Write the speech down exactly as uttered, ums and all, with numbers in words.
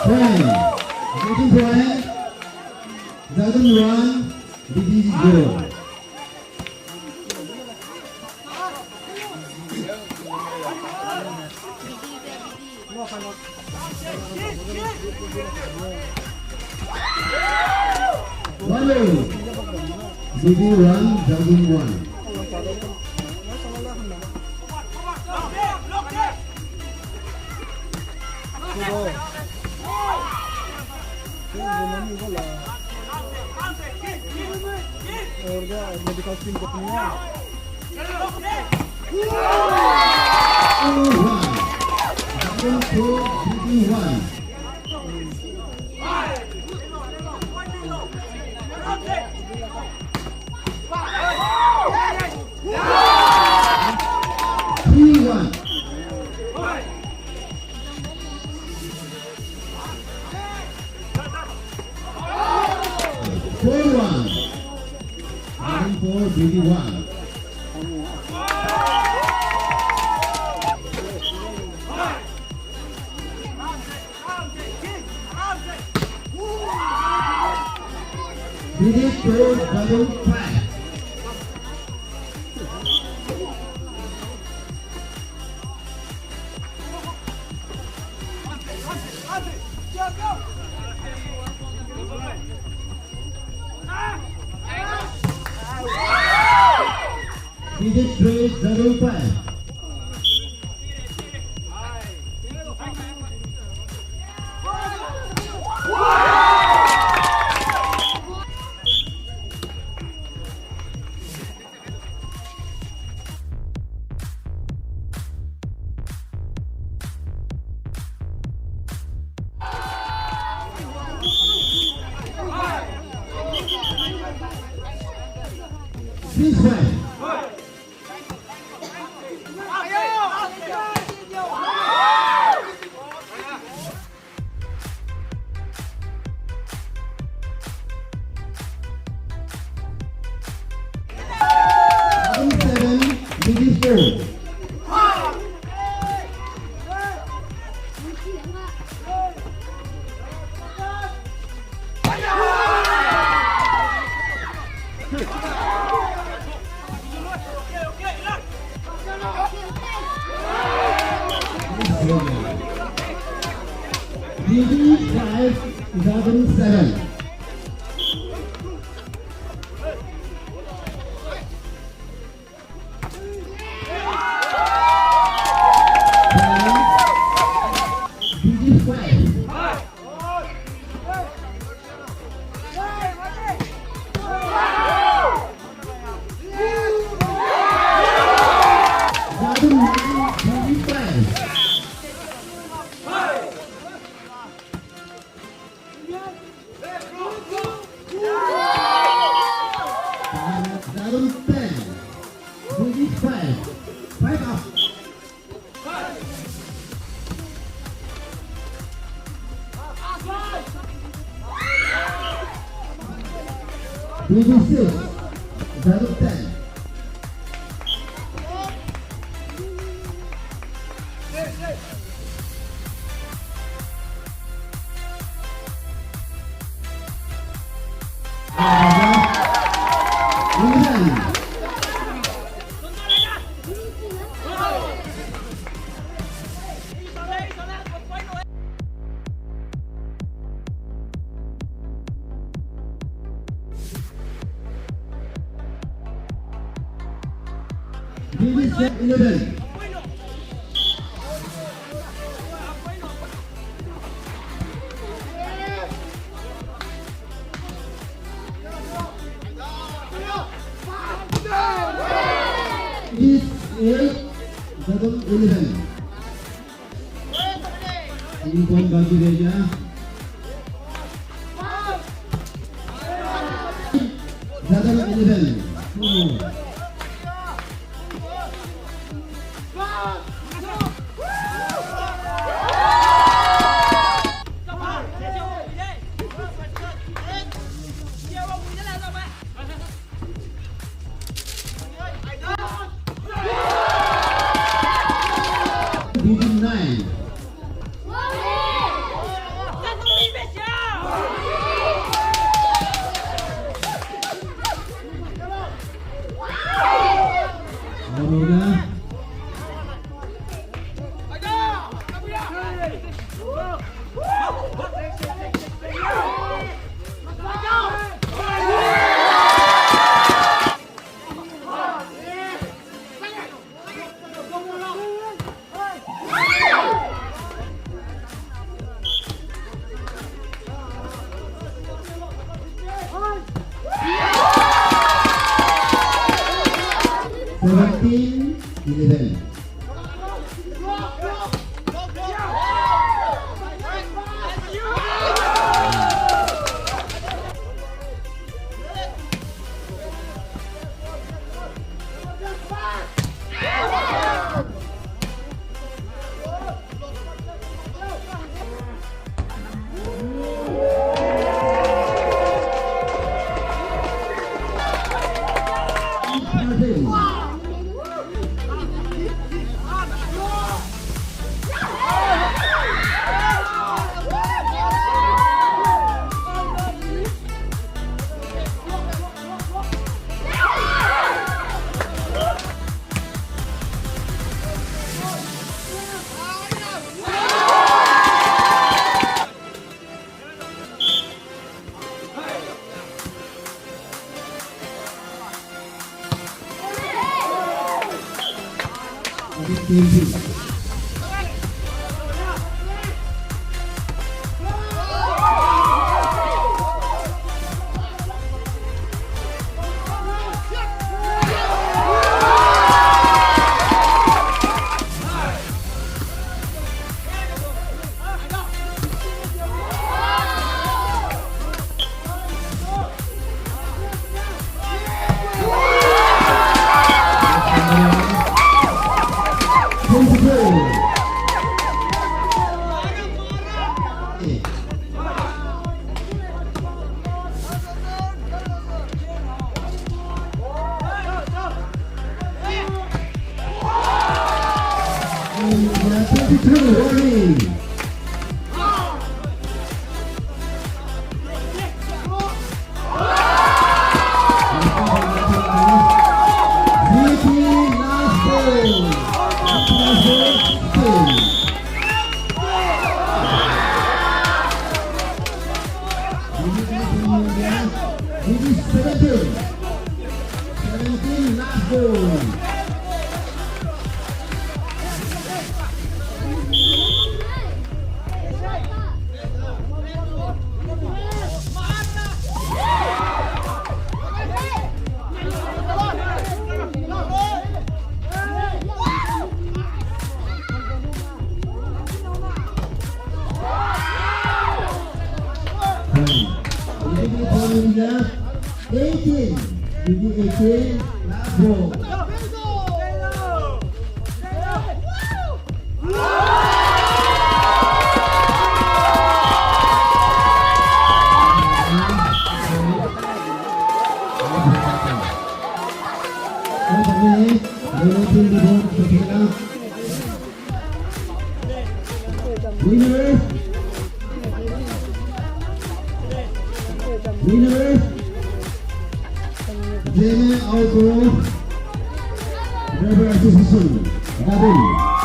Point. Second point. Dragon one, B D zero. One all. B D one, Dragon one. Medical team को अपनी है। One. Dragon two, B D one. Three one. Four one. One four, B D one. B D two, Dragon five. B D three, Dragon five. Six five. Seven, B D four. B D five, Dragon seven. B D five. Dragon ten, B D five, five up. B D six, Dragon ten. B D seven, eleven. B D eight, Dragon eleven. Ping pong bagi reja. Dragon eleven. B D nine. Aurora. Seventeen eleven. Seventeen, last goal. Eighteen, eighteen, last ball. Winner! Winner! Zeme Auto Driver Association, Gading.